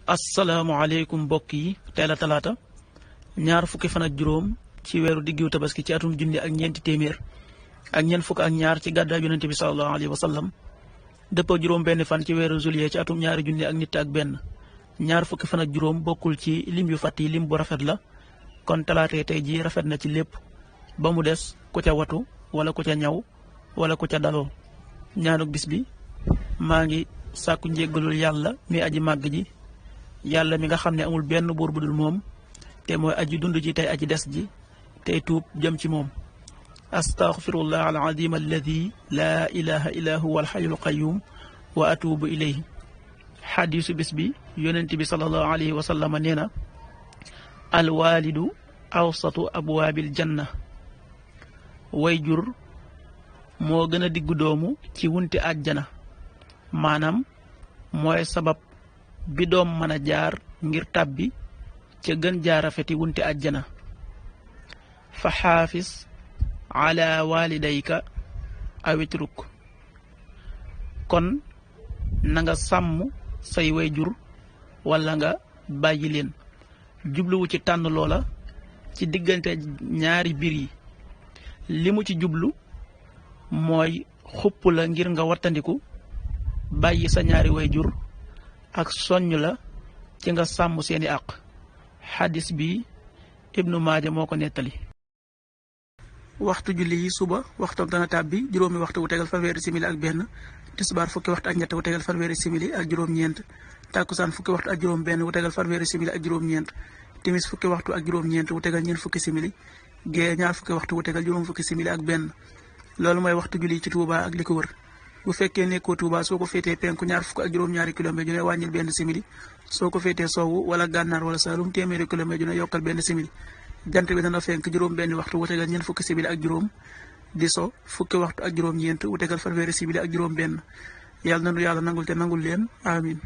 asalaamaaleykum mbokk yi teel a talaata ñaar fukki fan ak juróom ci weeru diggu tabaski ci atum junni ak ñeenti téeméer ak ñeent fukk ak ñaar ci gàddaay yonente bi sallallahu alayhi wa sallam dëppoo juróom benn fan ci weeru juillet ci atum ñaari junni ak nit ak benn ñaar fukki fan ak juróom bokkul ci lim yu fàtt yi lim bu rafet la kon talaatee tey jii rafet na ci lépp ba mu des ku ca watu wala ku ca ñaw wala ku ca daloo ñaanuk bis bi maa ngi sàkku njéggalul yàlla mi aji màgg ji yàlla mi nga xam ne amul benn buur bu dul moom te mooy aji dund ji tey aji des ji tey tuub jëm ci moom astaghfirullah al azim alladi laa ilaha illa huwa al hayyul qayyum wa atuubu ilayhi xadiisu bis bi yonent bi sallallahu alayhi wa sallam nee na al waalidu awsatu abwaabil janna way jur moo gën a diggu doomu ci wunti àjjana maanaam mooy sabab bi doom mën a jaar ngir tàbbi ca gën jaarafeti wunti àjjana fa xaafis ala walidayka awitruk kon na nga sàmm say wayjur wala nga bàyyi leen jubluwu ci tànn loola ci diggante ñaari biir yi li mu ci jublu mooy xupp la ngir nga wattandiku bàyyi sa ñaari wayjur ak soññ la ci nga sàmm seeni àq xadis bi ibnu maaja moo ko nettali. waxtu julli yi suba waxtoom dana tàbbi juróomi waxtu wu tegal fanweeri simili ak benn tisbaar fukki waxtu ak ñett wu tegal fanweeri simili ak juróom-ñeent tàkkusaan fukki waxtu ak juróom-benn wu tegal fanweeri simili ak juróom-ñeent timis fukki waxtu ak juróom-ñeent wu tegal ñeent fukki simili gée ñaar fukki waxtu wu tegal juróom fukki simili ak benn loolu mooy waxtu julli ci Touba ak li ko wër. bu fekkee nekkoo Touba soo ko féetee penku ñaar fukk ak juróom-ñaari kilomètre ju ne wàññil benn simili soo ko féetee sowwu wala gànnaar wala saalum téeméeri kilomètre ju ne yokkal benn simili jant bi dana fenk juróom benn waxtu wu tegal ñeent fukki simili ak juróom di so fukki waxtu ak juróom-ñeent wu tegal fanweeri simili ak juróom benn yàlla nanu yàlla nangul te nangul leen amin